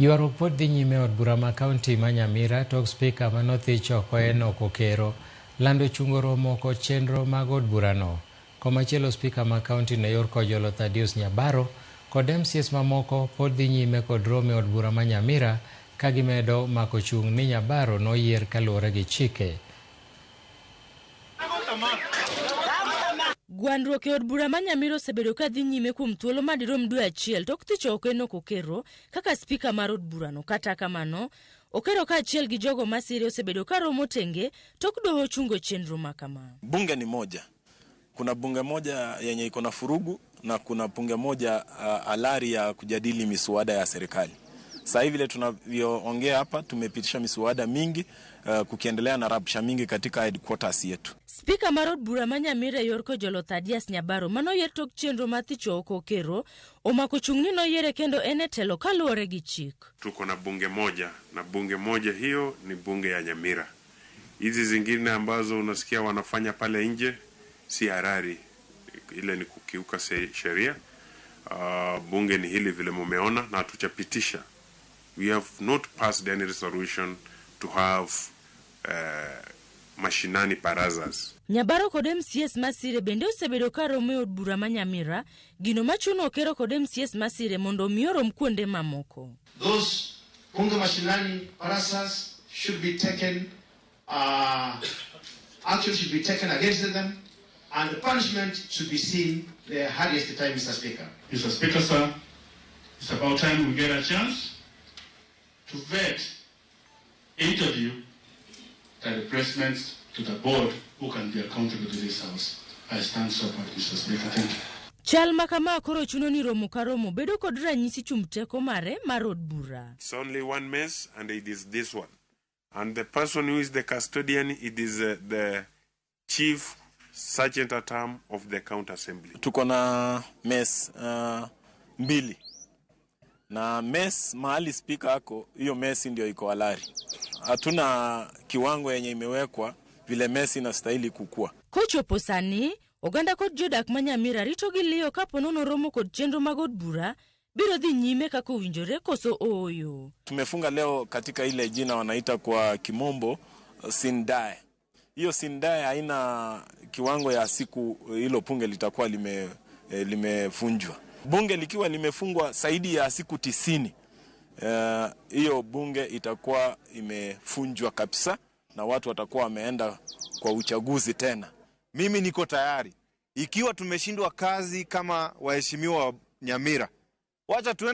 Ywaruok pod dhi nyime e od bura ma kaunti ma Nyamira tok spika manothich oko Enock Okero lando chungo romo kod chenro mag od burano. Komachielo spika ma kaunti no yor Kojolo Thaddeus Nyabaro kod MCAs mamoko pod dhi nyime kod romo e od bura ma Nyamira ka gimedo mako chung' ni Nyabaro noyier kaluwore gi chike. Gwandruok e od bura ma Nyamira osebedo ka dhi nyime kuom thuolo madirom dwe achiel tok thicho oko Enock Okero kaka spika mar od burano. Kata kamano, Okero kaachiel gi jogo masire osebedo ka romo tenge tok doho chungo chenro ma kama. Bunge ni moja. Kuna bunge moja yenye iko na furugu na kuna bunge moja alari ya kujadili miswada ya serikali. Sasa hivi vile tunavyoongea hapa tumepitisha miswada mingi, kukiendelea na rabsha mingi katika headquarters yetu. Spika mar od bura ma Nyamira yor Kojolo Thaddeus Nyabaro manoyier tok chenro mar thicho oko Okero omako chung' ni noyiere kendo en e telo kaluwore gi chik. Tuko na bunge moja na bunge moja hiyo ni bunge ya Nyamira. Hizi zingine ambazo unasikia wanafanya pale nje si harari, ile ni kukiuka sheria. Bunge ni hili vile mumeona na hatujapitisha. We have not passed any resolution to have mashinani barazas. Nyabaro kod MCAs masire bende osebedo ka romo e od bura ma Nyamira, gino machuno Okero kod MCAs masire mondo omi orom kuonde mamoko. Those bunge mashinani barazas should be taken, action should be taken against them, and the punishment should be seen the hardest time, Mr. Speaker. Mr. Speaker, sir, it's about time we get a chance to vet, interview the replacements to the board who can be accountable to this house. I stand so proud, Mr. Speaker. Thank you. Chal ma kama koro chuno ni romo ka romo bedo kod ranyisi chumb teko mare mar od bura. It's only one mess and it is this one. And the person who is the custodian, it is the chief sergeant at arms of the county assembly. Tuko na mess mbili. Na mess mahali speaker ako, hiyo mess ndio iko halali. Hatuna kiwango yenye imewekwa vile mess inastahili kukua. Kochopo sani, oganda kod jodak ma Nyamira rito gi liyo kapo nono romo kod chenro mag od bura biro dhi nyime kaka owinjore koso ooyo. Tumefunga leo katika ile jina wanaita kwa kimombo sine die. Hiyo sine die haina kiwango ya siku hilo bunge litakuwa limefunjwa. Bunge likiwa limefungwa zaidi ya siku 90, hiyo bunge itakuwa imefunjwa kabisa na watu watakuwa wameenda kwa uchaguzi tena. Mimi niko tayari. Ikiwa tumeshindwa kazi kama waheshimiwa wa Nyamira, wacha tuende